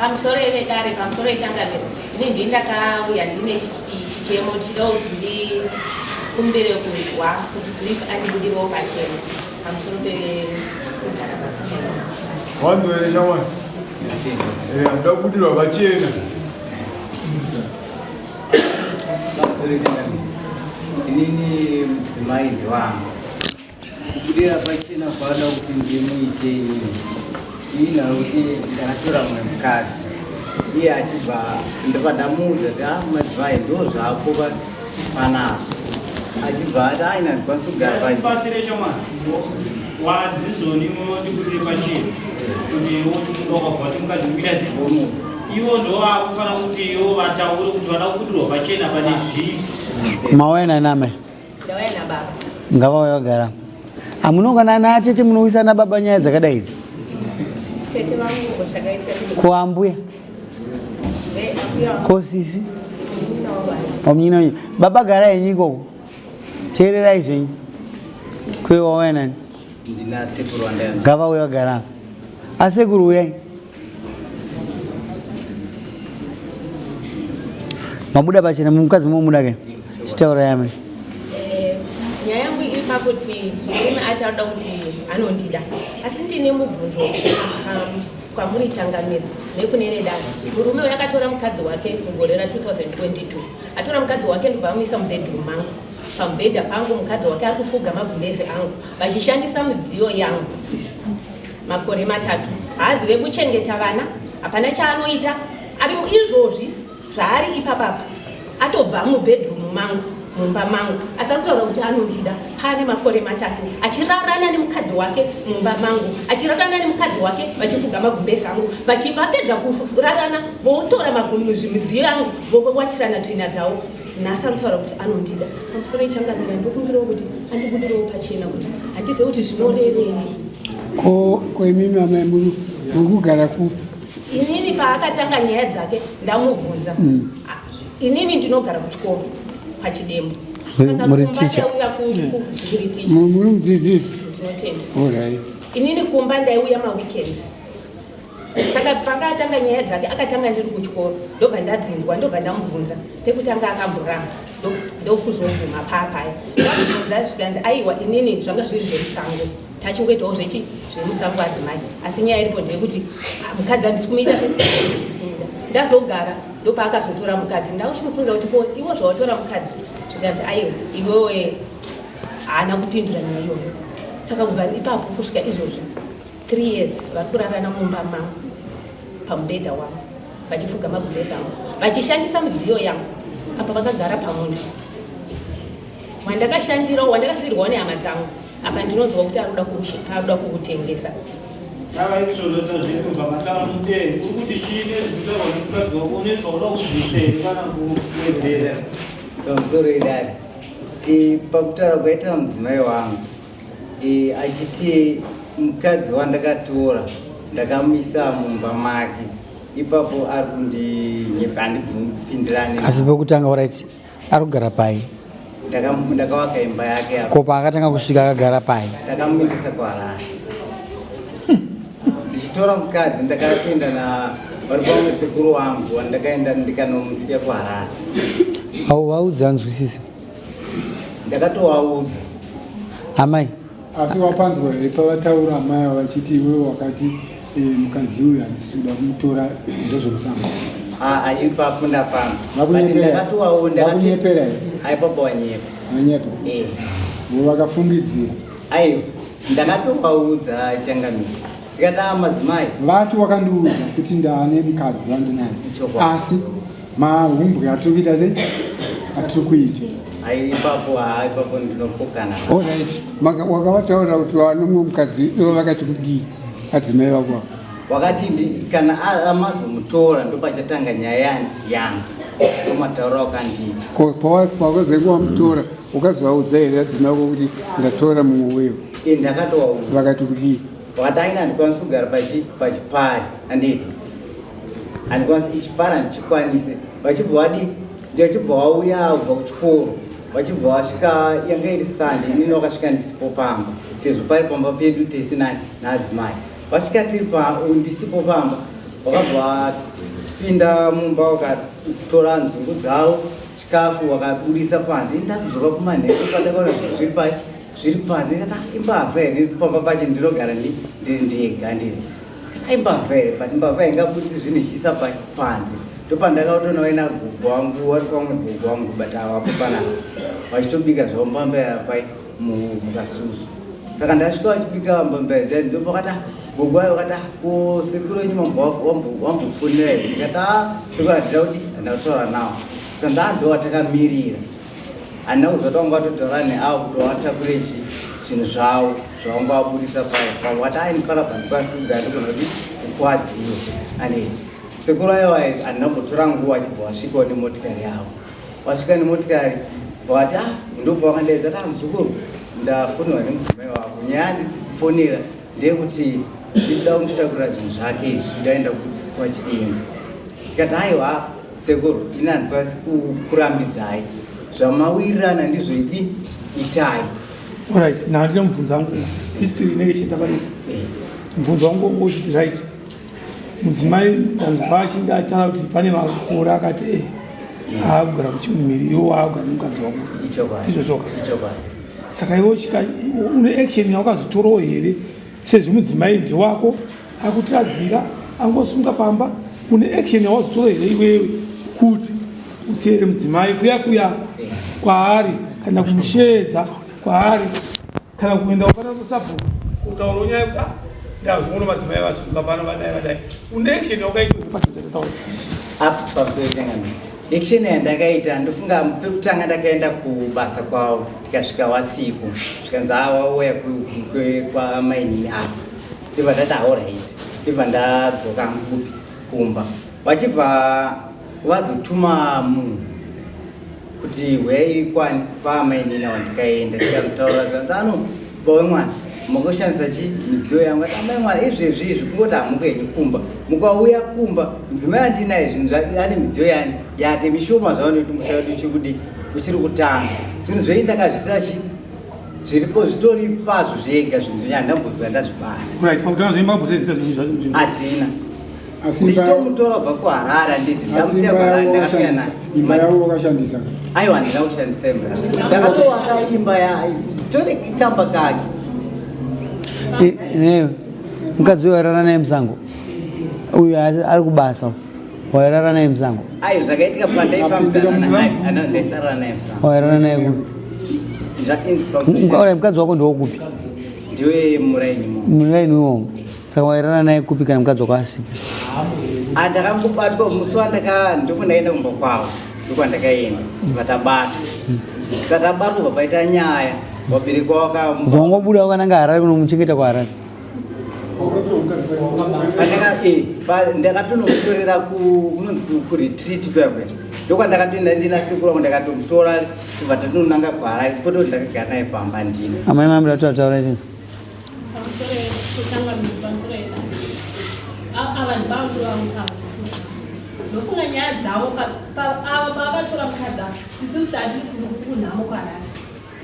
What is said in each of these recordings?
Pamusoro vedare, pamusoro yechangamiro, ini ndini ndakauya ndine chichemo ndichida kuti ndikumbire kunzwa kuti Cliff andibudirewo pachena pamusoro pekugara. Wanzwa here shamwari? Anoda kubudirwa pachena. Pamusoro yechangamiro, inini mudzimai ndewangu. Kubudira pachena kwaada kuti ndimuite inini ini nakuti ndakatora mumwe mukadzi iye achibva ndobva ndamuudza kuti a madzimai ndo zvako panapa achibva ati aina ndikwanisi kugara pachibatsire shamwari wadzizoni ndibudire pachena kuti wochimuda wakabva kuti mukadzi kuita sei ivo ndovakufanira kuti ivo vataure kuti vada kubudirwa pachena pane zvii mauya nanamai Ndauya nababa. Ngavauya vagara. Amunongana natete munowisana baba nyaya dzakadai idzi. Tete vangu zvakaitika. Ko ambuya? Ko sisi? Pamunyina wenyu. Baba garai henyu ikoko. Teererai zvenyu. Kwe wauya nani? Ndina sekuru wandaya. Ngavauya vagara. Asekuru uyai. Mabuda pachena mukadzi momuda ke? Chitaura yame. Eh, nyaya yangu iri pakuti murume ati anoda kuti anondida asi ndine mubvunzo kwamuri changamira nekune vedare. Murume uyu akatora mukadzi wake mugore ra 2022 atora mukadzi wake ndobva amuisa mubedroom mangu pamubhedha pangu mukadzi wake ari kufuga magumbeze angu vachishandisa midziyo yangu makore matatu haazive kuchengeta vana hapana chaanoita ari izvozvi zvaari ipapapa atobva mubedroom mangu mumba mangu asi anotaura kuti anondida paane makore matatu achirarana nemukadzi wake mumba mangu achirarana nemukadzi wake vachifuga magumbezi angu vapedza kurarana votora zvimidziyo yangu vowachirana tsvina dzavo nhasi anotaura kuti anondida pamusoro ichangamira ndokumbirawo kuti andibudirewo pachena kuti handizive kuti zvinorevei. Ko ko imimi amai muri kugara kupi? Inini paakatanga nyaya dzake ndamubvunza. Inini ndinogara kuchikoro paChidembo. Muri teacher? Ndiri teacher. Muri mudzidzisi? Ndinotenda. Alright. Inini kumba ndaiuya maweekends. Saka pakatanga nyaya dzake akatanga ndiri kuchikoro ndobva ndadzinzwa ndobva ndamubvunza pekutanga akamboramba ndokuzobvuma paapaya ndamubvunza zvikanzi aiwa inini zvanga zviri zvemusango tachingoitawo zvechi zvemusango adzimai asi nyaya iripo ndeyekuti mukadzi handisi kumuita se handisi kumuda ndazogara ndopaakazotora mukadzi ndakuchimufungira kuti ko iwo zvawatora mukadzi zvikanzi aiwa iwewe haana kupindura nyaya iyoyo saka kubva ipapo kusvika izvozvi 3 years vari kurarana mumba mangu pamubhedha wangu vachifuga magumbezi angu vachishandisa midziyo yangu apa vakagara pamunda wandakashandirawo wandakasiirwawo nehama dzangu apa ndinonzwa kuti arikuda kuutengesa. Tava izvozvo tazvinzwa mataura mudee uri kuti chii nezvekutaurwa nemukadzi wako une zvauda kubvisa here kana kuwedzera? Pamusoro idare pakutaura kwaita mudzimai wangu achiti mukadzi wandakatora ndakamuisa mumba make ipapo ari kundinyepa handibvumipindirane. Asi pekutanga orit ari kugara pai? Ndakavaka imba yake apo. Ko paakatanga kusvika akagara pai? Ndakamuendesa kuHarare ndichitora mukadzi ndakatoenda na vari pamwe sekuru wangu wandakaenda ndikanomusiya kuHarare. Vaudza anzwisise. Ndakatovaudza. Amai. Asi wapanzwa here pavataura amai ava vachiti iwewe wakati mukadzi uyu handisi kuda kumutora ndezvemusango? Aa ipapo ndapamba. Vakunyepera here? Aipapo wanyepa. Wanyepa? Eh. Vakafungidzira. Aiwa ndakatovaudza changamire. Ndikati aa madzimai. Vati wakandiudza kuti ndaane mukadzi wandinaye. Asi mahumbwe atiri kuita sei? Atiri kuita. Ai ipapo haa ipapo ndinopokana. Alright. Wakavataura kuti wane mumwe mukadzi ivo vakati kudii adzimai vako ava? Wakati kana amazomutora ndopachatanga nyaya yangu. Ndomataura wakandiita. Ko pawakazenge wamutora ukazovaudza here adzimai vako kuti ndatora mumwe weyo? Ndakatovaudza. Vakati kudii? Wakati aina handikwanisi kugara pachipari handiti handikwanisi ichipari handichikwanise vachibva vadi vachibva vauya kubva kuchikoro vachibva vasvika yanga iri Sunday inini vakasvika ndisipo pamba sezvo pari pamba pedu tese naadzimai vasvika tiri ndisipo pamba. Wakabva wapinda mumba wakatora nzungu dzavo, chikafu wakaburisa panze. Ini ndakudzoka kumanheru pandakaona zvinhu zviri pai zviri panze ndikati ah, imbavha here pamba pacho ndinogara ndiri ndega ndiri ah, imbavha here but mbavha ingabudisi zvinhu ichiisa panze ndopandakatoona vaina gogo wangu wari kwamwe gogo wangu but avapo panapa vachitobika zvavo mbambaira pai mukasusu saka ndasvika vachibika mbambaira dziya ndopakati ah, gogo ayo vakati ah, ko sekuru wenyu wambofonera here ndikati a sekuru handida kuti handida kutaura nawo kanzi a ndowatakamirira handina kuziva kuti vanga vatotaura neavo kuti vatakure chi zvinhu zvavo zvavanga vabudisa paya pavo vati aini panapa ndikwanisi kugara ndigona kuti kukwadziwa ane sekuru aiwa handina kumbotora nguva achibva vasvikawo nemotikari yavo vasvika nemotikari vati ah ndopawakandaidza ti ah muzukuru ndafonera nemudzimai wako nyaya yandifonera ndeyekuti ndikuda kunditakurira zvinhu zvake izvi ndaenda kwachidembo ndikati aiwa Sekuru, ini handikwanisi kukurambidzai zvamawirirana ndizvo idi itai. Alright, na handina mubvunzo wangu history inenge ichienda parefu. Eh. Mubvunzo wangu wangu uchiti right. Mudzimai ndanzwa achinge ataura kuti pane makore akati eh aakugara kuchimumiri iwo waakugara nemukadzi wako. Ndizvo zvoka. Saka iwe chika une action yawakazotorawo here sezvo mudzimai ndewako akutadzira angosunga pamba une action yawazotora here iwewe kuti uteere mudzimai kuya kuya kwaari kana kumusheedza kwaari kana kuenda ukana kusabhuku kutaura nyaya yekuti ah, ndazoona madzimai vasunga pano vadai vadai une action yawakaita pachataura apa pamusoro Action yandakaita ndofunga pekutanga ndakaenda kubasa kwavo ndikasvika wasiku zvikanzi haa wauya kwamainini apa ndibva ndati aorit ndibva ndadzoka kupi kumba vachibva vazotuma munhu kuti huyai kwani kwaamainini awa ndikaenda ndikanotaura zvikanzi ano baba wemwana makoshandisa chi midziyo yangu ati amai mwana izvezvi izvi kungoti hamuko henyu kumba mukauya kumba mudzimai andinaye zvinhu zvake ane midziyo yani yake mishoma zvavanoiti musha wedu uchiri kudi uchiri kutanga zvinhu zvenyu ndakazvisa chi zviripo zvitori pazvo zvega zvinhu zvenyu handambobva ndazvibata hatina ndichitomutora kubva kuharare handiti ndamusiya kuharare ndakasiyana naye imba yavo wakashandisa aiwa handina kushandisa imba ndakatowaka imba yayo tore kamba kake newe mukadzi uyo wairara naye musango uyu ari kubasa wairara naye musango ayo zvakaitika pandaifambidzana naye ndaisarara naye musango wairara naye kupi mukadzi wako ndewokupi ndiwe muraini muraini imomo saka wairara naye kupi kana mukadzi wako asipo ah, ndakangobatwa musi wandaka ndofo ndaenda kumba kwavo ndokwandakaenda vatabatwa saka tabatwa bva paita nyaya vabereki waka wangobuda wakananga harare kunomuchengeta kuharare eh, ndakatonomutorera kunonzi kuretreat kuya kuya ndokwandakatoenda ndina sekuru wangu ndakatomutora kubva tatonanga kuharare kwete kuti ndakagara naye pamba ndini amai mambo tataura chinzi ndofunga nyaya dzavo ava pavakatora mukadzi ava isusu tatiri kunhamo kuharare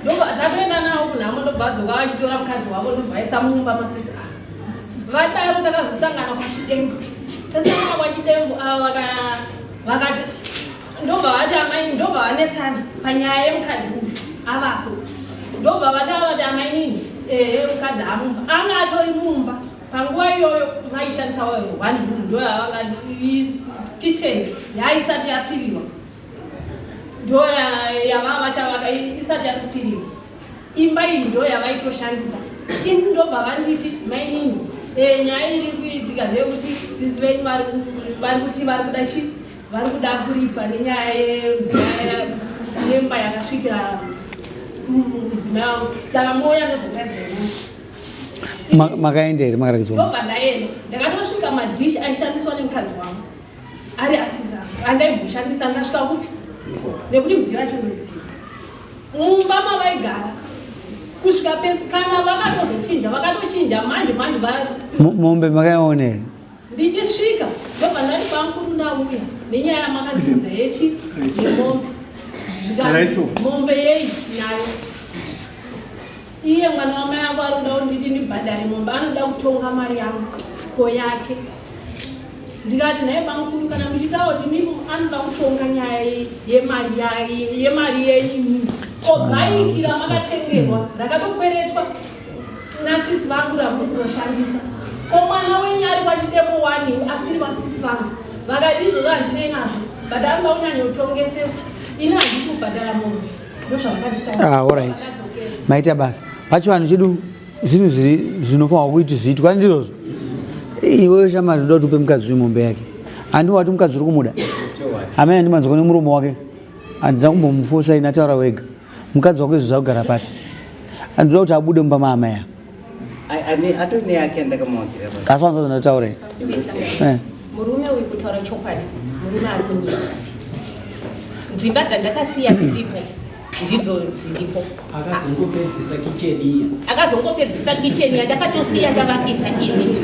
ndobva tatoenda navo kunhamo ndobva vadzoka vachitora mukadzi wavo ndobva vaisa mumba masisi ava vadaro takazosangana kwachidembo tasangana kwachidembo ava vakati ndobva vati amai ndobva vanetsana panyaya yemukadzi uyu avapo ndobva vati avati amainini ehe mukadzi amumba anga atori mumba panguva iyoyo vaishandisa one room ndo yavanga kitchen yaisati yapfiriwa ndo yavava vachavaka isati yatopfiriwa Imba iyi ndo yavaitoshandisa ini ndobva vanditi mainini e, nyaya iri kuitika ndeyekuti sisi venyu vari kuti vari kuda chi vari kuda kuripa nenyaya yemba yakasvikira mudzimai wangu saka mouya ndozokuratidza makaenda here makarakidzwa ndobva ndaenda ndakatosvika madhishi aishandiswa nemukadzi wangu ari asisa andaimboshandisa ndasvika kupi nekuti mudziyo yacho ndoziva mumba mavaigara kusvika pese kana vakatozochinja vakatochinja manje manje mombe makaiona here ndichisvika ndobva ndati bamkuru ndauya nenyaya yamakandiudza yechi yemombe mombe yei nayo iye mwana wamai angu ari kuda kunditi ndibhadhare mombe anoda kutonga mari yangu ko yake Ndikati nhai bamukuru kana muchitaura kuti mimi anoda kutonga nyaya yemari yemari yenyu imimi ko bhaiki ramakatengerwa rakatokweretwa nasisi vangu ramuri kutoshandisa ko mwana wenyu ari kwachidemo wani asiri vasisi vangu vakati izvozvo handinei nazvo but anoda kunyanyotongesesa ini handisi kubhadhara mombe ndozvavakanditaura. Ah, alright. Maita basa. Pachivanhu chedu zvinhu zviri zvinofanirwa kuti zviitwa ndizvozvo iwe shamari ndoda kuti upe mukadzi uyu mombe yake handi wati mukadzi uri kumuda amai handi manzwa nemuromo wake handina kumbomufosa ini ataura wega mukadzi wako izvo zvakugara papi andinoda kuti abude mumba maamai ava asi wanzwa zvandataura eh. murume uyu kutaura chokwadi murume ari kunyika dzimba dzandakasiya dziripo ndidzo dziripo akazongopedzisa kicheni iya akazongopedzisa kicheni yandakatosiya ndavakisa ini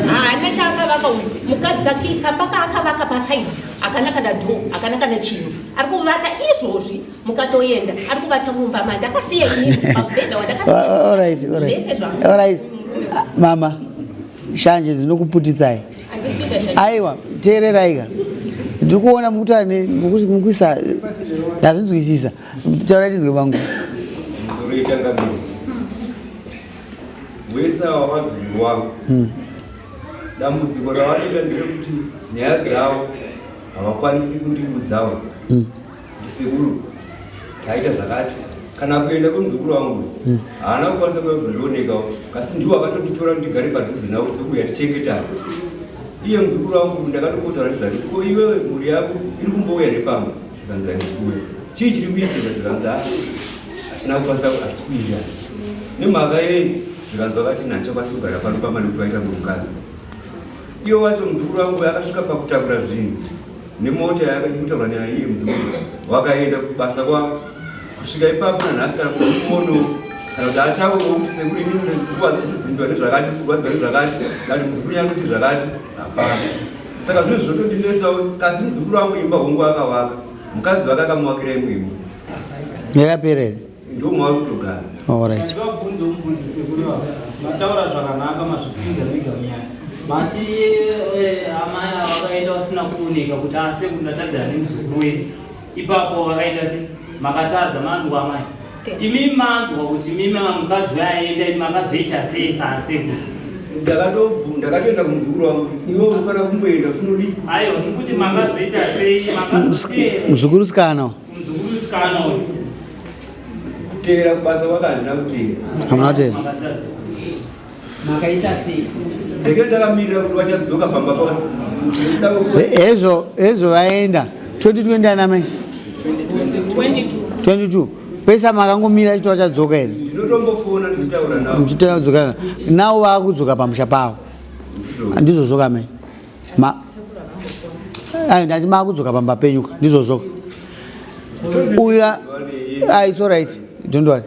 haana chaakavaka uyu mukadzi kamba kaakavaka pasaidi akana kana dho akana kana chinhu ari kuvata izvozvi mukatoenda ari kuvata mumba mandakasiya ini pamubhedha wandakasiyazvese zvangu mama shanje dzinokuputitsai aiwa teereraika ndiri kuona mukuta mukuisa ndazvinzwisisa taura tinzwe vangu musoro ichangamire wese ava vazukuru wangu hmm. dambudziko ravanoita nderekuti nyaya dzavo havakwanisi kundiudzawo hmm. Sekuru taita zvakati kana kuenda kwemuzukuru wangu hmm. haana kukwanisa kuya kuzondionekawo kasi ndiwo akatonditora ndigare padhuze nawo sekuya tichengetana iye muzukuru wangu ndakatokotaura nezvake ko iwewe mhuri yako iri kumbouya nepamwe zvikanzi haisi kuuya chii chiri kuitika zvikanzi ah, hatina kukwanisa hatisi kuita nemhaka yei zvikanzi vakati nandichakwanisi kugara pano pamba nekuti vaita murukadzi iye wacho muzukuru wangu akasvika pakutakura zvinhu nemota yaakutaura naye iye muzukuru wakaenda kubasa kwavo kusvika ipapo nanhasi kana kumuono kana kuti ataurewo kuti sekuru inini kudzindwa nezvakati kurwadziwa nezvakati kana kuti muzukuru yanoti zvakati hapana saka zvinhu zvinotondinetsawo kasi muzukuru wangu imba hongu akawaka mukadzi wake akamuwakira imwe imba yakapera here ndomwauri kutogara Alright. Ndivabvunze mubvunze sekuru ava. Mataura zvakanaka mazvibvunza mega munyaya. Mati eh, amai ava vakaita vasina kuoneka kuti ah sekuru ndatadzana nemuzukuru wenyu. Ipapo vakaita se makatadza manzwa amai. Imi manzwa kuti imi mukadzi uyo aenda imi makazoita sei sasekuru. Ndakatobvu ndakatoenda kumuzukuru wangu kuti iwe unofanira kumboenda uchinodii. Aiwa tikuti makazoita sei makazoteera Muzukuru sikana. muzukuru sikana uyu. Kuteera kubasa kwake handina kuteera. Hamuna kuteera. Makaita sei? Ndenge ndakamirira kuti vachadzoka pamba pavo. Hezvo hezvo vaenda 2020 ana mai? 22. 22. Pesa makangomira chito vachadzoka here? Ndinotombofona ndichitaura navo. Muchitaura navo vakudzoka pamusha pavo. Ndizvozvo ka mai? Ma Ayi ndati makudzoka pamba penyu ka ndizvozvo. Uya ah it's all right. Don't worry.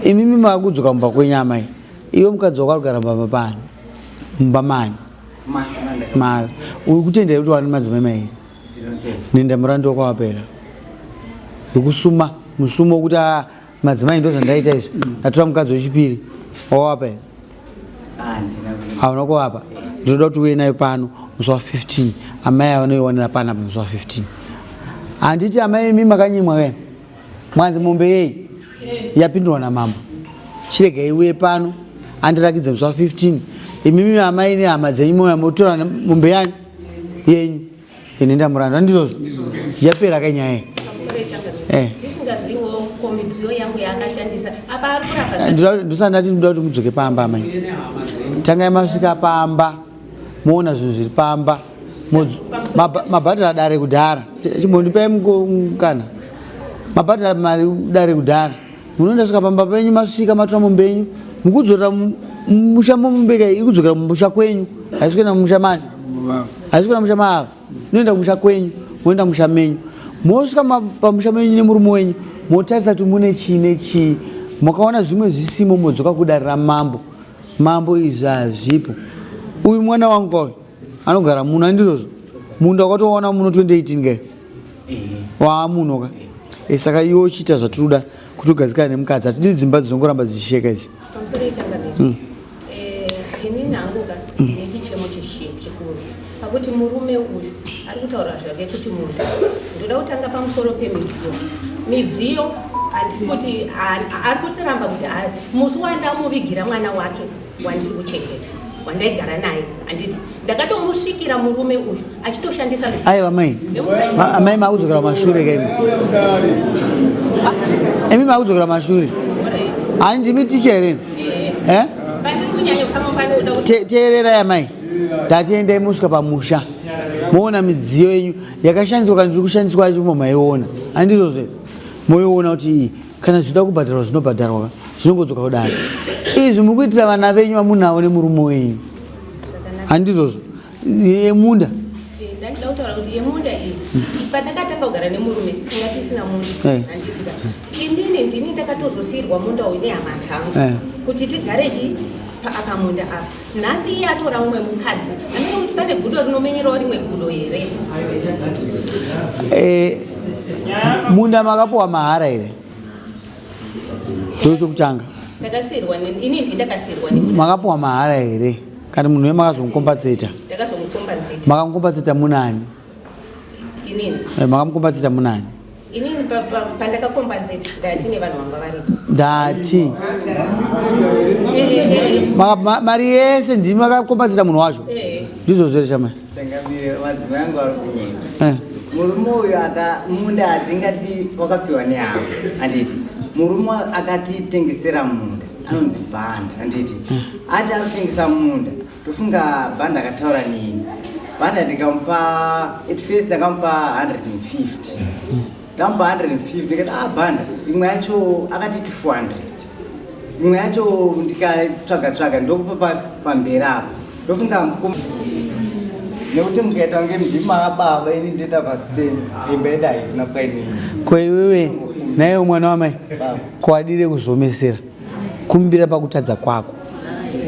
Imimi makudzoka mumba kwenyu amai. Iwe mukadzi wako arikugara pamba pani. Mumba mani. Ma uri kutendera kuti wane madzimai mairi. Nenda murandu wako wapera. Wekusuma musumo wekuti ah madzimai ndozvandaita izvi. Ndatora mukadzi wechipiri. Wawapa here? Hauna kuvapa. Ndinoda kuti uye nayo pano musi wa 15. Amai ava vanoiwanira panapa musi wa 15. Handiti amai imi makanyimwa kaya? Mwanzi mombe yei? Yapindurwa namambo. Chiregai iuye pano andirakidze musi wa 15. Imimi amai nehama dzenyu mouya motora mombe yani yenyu. Ini ndamuranda ndizvozvo. Yapera ka nyaya iyi. Eh. Ndisingaziviwo ko midziyo yangu yaakashandisa apa ari kurapa zva- Ndosati ndati ndoda kuti mudzoke pamba amai. Tangai masvika pamba moona zvinhu zviri pamba. Mabhadhara dare kudhara. Chimbondipai mukana. Mabhadhara mari dare kudhara. Munoenda svika pamba penyu masvika matora mombe yenyu mukudzorera musha mombe kai iri kudzokera mumusha kwenyu haisi kuenda mumusha mani haisi kuenda mumusha maava inoenda kumusha kwenyu moenda mumusha menyu mosvika pamusha menyu nemurume wenyu motarisa kuti mune chii nechii mukaona zvimwe zvisimo modzoka kudare ramambo mambo izvi hazvipo uyu mwana wangu kauyu anogara muno andizvozvo munda wakatoona muno 2018 kai waamuno ka eh, saka iwe uchiita zvatiri kuda kuti ugadzikane nemukadzi hatidi dzimba dzinongoramba dzichisheka idzi pamusoro yechangamire mm. eh, inini hangu ka mm. nechichemo chikuru. Pakuti murume uyu ari kutaura zvake kuti munda. Ndoda kutanga pamusoro pemidziyo. Midziyo handisi kuti ari kutiramba kuti musi wandamuvigira mwana wake wandiri kuchengeta wandaigara naye handiti ndakatomusvikira murume uyu achitoshandisa aiwa mai amai makudzokera mashure kaimi ah, imi makudzokera mashure hani ndimi ticha here eh? teererai amai ndatiendai musvika pamusha moona midziyo yenyu yakashandiswa kana tiri kushandiswa yacho maiona handizvozvo moiona kuti iyi kana zvichida kubhadharwa zvinobhadharwa ka zvinongodzoka kudaro izvi muri kuitira vana venyu vamunavo nemurume wenyu handizvozvo yemunda eh, ndandida kutaura kuti yemunda iyi pandakatanga kugara nemurume tinga tisina munda eh. handitika inini ndini ndakatozosiirwa munda uyu nehama dzangu eh. kuti tigare chi pamunda apa nhasi iye atora mumwe mukadzi amene kuti pane gudo rinomenyerawo rimwe gudo here eh, munda makapuwa mahara here ndochokutanga takasirwa ini ndi ndakasirwa makapuwa mahara here kana munhu uye makazomukombatseta ndakazomukombatseta makamukombatseta munani inini eh, makamukombatseta munani Inini pandakakombanseti ndati nevanhu vanga varipo. Ndati. Mari yese ndimi makakombanseta munhu wacho. Ndizvo zvere chamai. Changamire madzimai angu ari kunyepa. Eh. Murume uyu aka munda atingati wakapiwa nehama handiti. Murume akatitengesera munda anonzi Bhanda handiti. Eh. Ati arikutengesa munda Ndofunga Bhanda akataura neni. Bhanda ndikamupa at first ndakamupa 150. Ndamupa 150 ndikati ah Bhanda imwe yacho akatiti 400. Imwe yacho ndikatsvaga tsvaga ndokupa pamberi apo. Ndofunga nekuti mukaita kunge ndimi baba ini ndoita pasi penyu imba yedu haina kwainini. Ko iwewe naiwe mwana wamai kwadire kuzomesera kumbira pakutadza kwako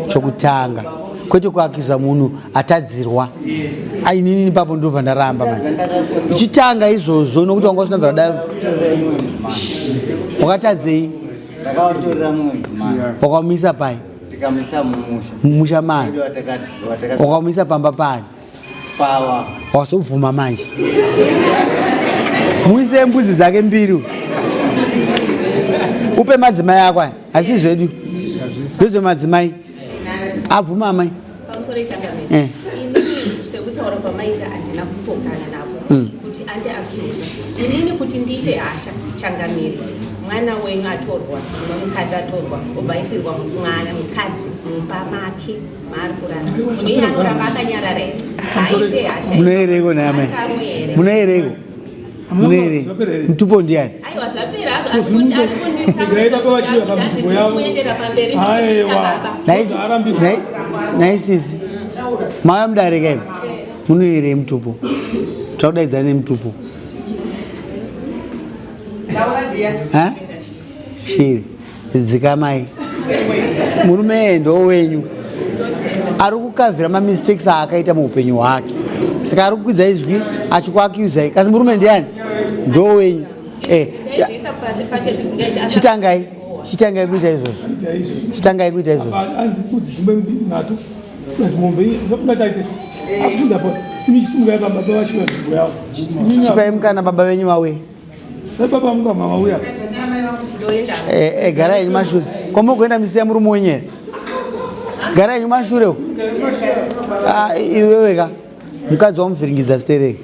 chokutanga kwete kuakiza munhu atadzirwa ainini ipapo ndobva ndaramba mani uchitanga izvozvo nokuti wanga usina bvira dai wakatadzei wakamuisa pai mumusha mani wakamuisa pamba pani wazobvuma manje muise mbudzi dzake mbiri upe madzimai ako aya asi zvedu ndezvemadzimai abvuma amai eh. sekutaura kwamaita handina kupokana napo mm. kuti ande accuse inini kuti ndiite hasha changamire mwana wenyu atorwa mumwe mukadzi atorwa obva aisirwa mwana mukadzi mumba make munoereko naamai munoereko munoere mutupo ndiani naisisi mauya mudare kaimi munoerei mutupo takudaidza nemutupo shiri dzikamai murume iyeye ndowenyu ari kukavhira mamistakes aakaita muupenyu hwake saka ari kukwidza izwi achikuaccusai kasi murume ndiani ndowenyu eh, chitangai chitangai kuita izvozvo chitangai kuita izvozvo chipai mukana baba venyu vauye Baba vangu mama uya. Eh, eh, garai henyu mashure. Kwamugoenda misiya murume wenyu here? Garai henyu mashure uko. Ah, iwewe ka. Mukadzi wamuvhiringidza stereki.